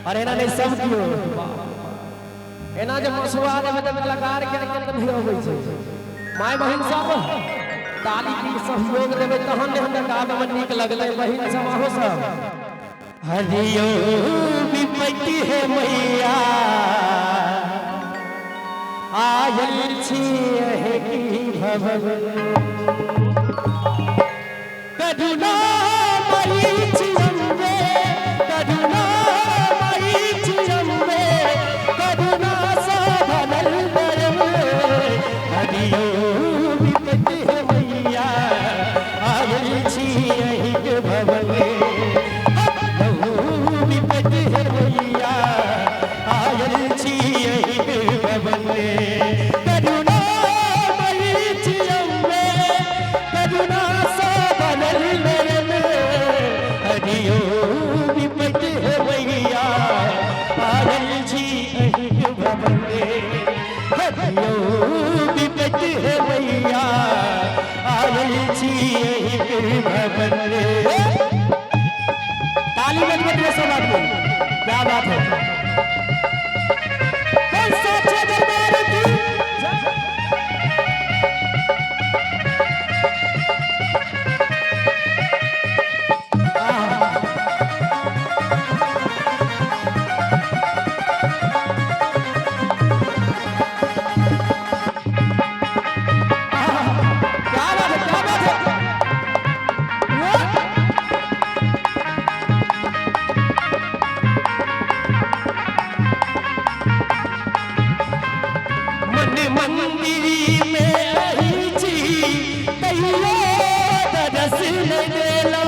और एना नहि सब कियो एना जे मसुआ देबै तऽ कलाकार के आनंद नहि अबै छै। माय बहिन सब ताली के सहयोग देबै तहन ने हमरा गाबे में नीक लगलै। बहिन सब अहो सब हरियो विपत्ति हे मैया आयल छी की भवन करुणा मई छी अम्बे, करुणा मई छी अम्बे, करुणा सा भरल दरम। हरियो विपत्ति हे मैया आयल छी अहिक भवन, हरियो विपत्ति हे मैया आयल छी अहिक भवन। करुणा मई छी अम्बे, करुणा सा भरल दरम। हरियो विपत्ति हे मैया आयल छी अहिक भवन, हरियो विपत्ति हे मैया आयल छी अहिक भवन। ताली बजबैत रहो सब आदमी, क्या बात है। बोल साचे दरबार की जय। क्या बात है, क्या बात है। वाह! मन मंदिर में अही छी तैयो दरस नहि देलो।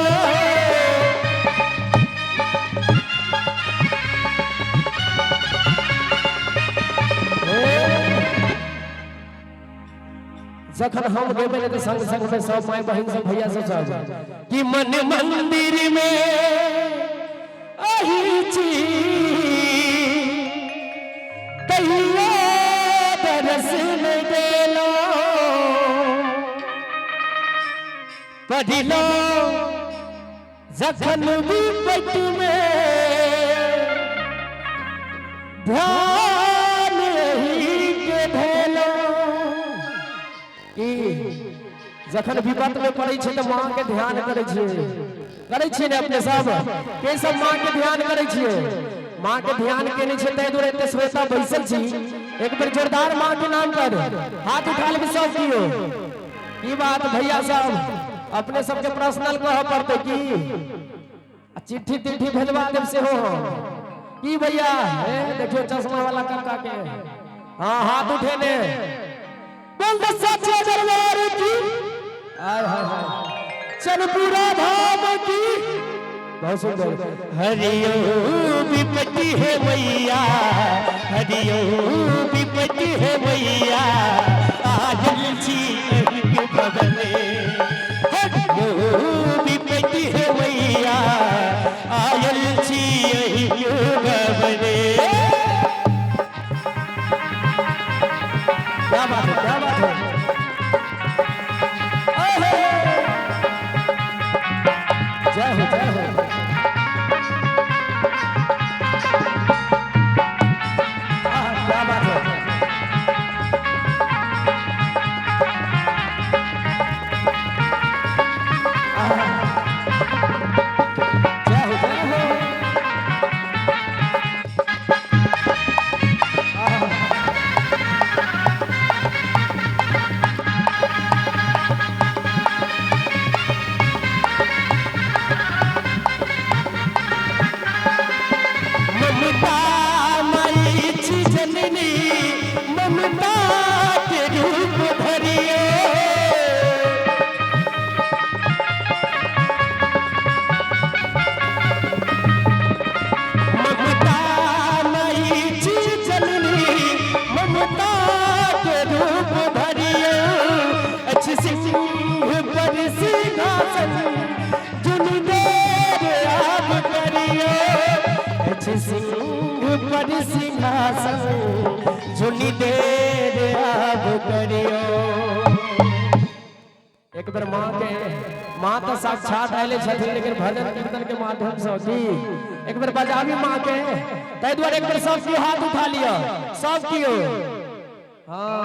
जखन हम गेबै ने तऽ संग संग में सब माय बहिन सब भैया सब सब कि मन मंदिर में अही छी तैयो दरस नहि देलो। पढ़लो जखन विपत्ति में ध्यान ही के भेलो। की जखन विपत्ति में पड़ै छै तऽ माँ के ध्यान करै छियै, करै छियै ने अपने सब? के सब माँ के ध्यान करै छियै? माँ के ध्यान केने छै ताहि दुआरे एते श्रोता बैसल छी। एक बेर जोरदार माँ के नाम पर हाथ उठा लेबै सब कियो। की बात भैया सब, अपने सबके पर्सनल कहऽ पड़तै की? आ चिट्ठी तिट्ठी भेजवा देब सेहो हम। की भैया, हे देखियो चश्मा वाला कक्का के, हाँ हाथ उठेने बोल दो सच्चे दरबार की। आय हाय हाय, चनपुरा धाम की। बहुत सुंदर। हरियो विपत्ति हे मैया, हरियो विपत्ति हे मैया आयल छी अहिक भवन, हरियो विपत्ति हे मैया आयल छी अहिक भवन। क्या बात है, क्या बात है। अहे! जय हो, जय हो। आह, क्या बात है। आह, जय हो, जय हो। आह। ममता मई छी जननी, ममता के रूप धरियो। ममता मई छी जननी, ममता के रूप धरियो। अच्छी सिंह पर सिंहासन जुन देर आप करियो। अच्छी सिंह पर सिंहासन जुन देर आप करियो। एक बेर माँ के, माँ तो साक्षात आयल छथिन, लेकिन भजन कीर्तन के माध्यम से की एक बेर बजाबी माँ के। ताहि दुआरे एक बेर सब केओ हाथ उठा लिअ, सब केओ। हाँ,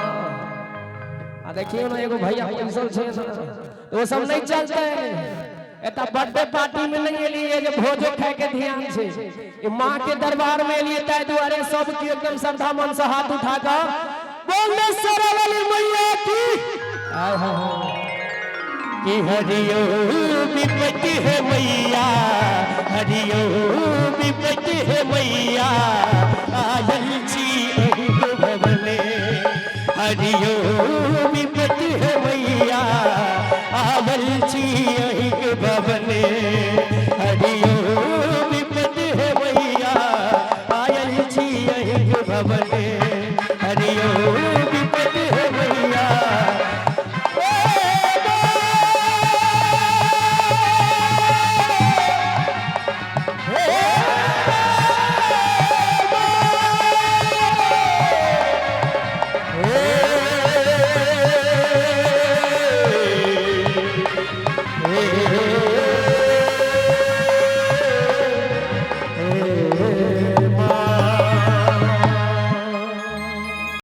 आ देखियौ ने, एगो भैया पैसल छै, ओ सब नहीं चलते। एता बर्थडे पार्टी में नहीं एलिए जे भोजो खाए के ध्यान छै, ई माँ के दरबार में एलिए। ताहि दुआरे सब केओ एकदम श्रद्धा मन से हाथ उठा कऽ बोल दे सरवली मैया की। आय हाय हाय। कि हरियो विपति है मैया, हरियो विपति है मैया, आयल छी अहिक भवने। हरियो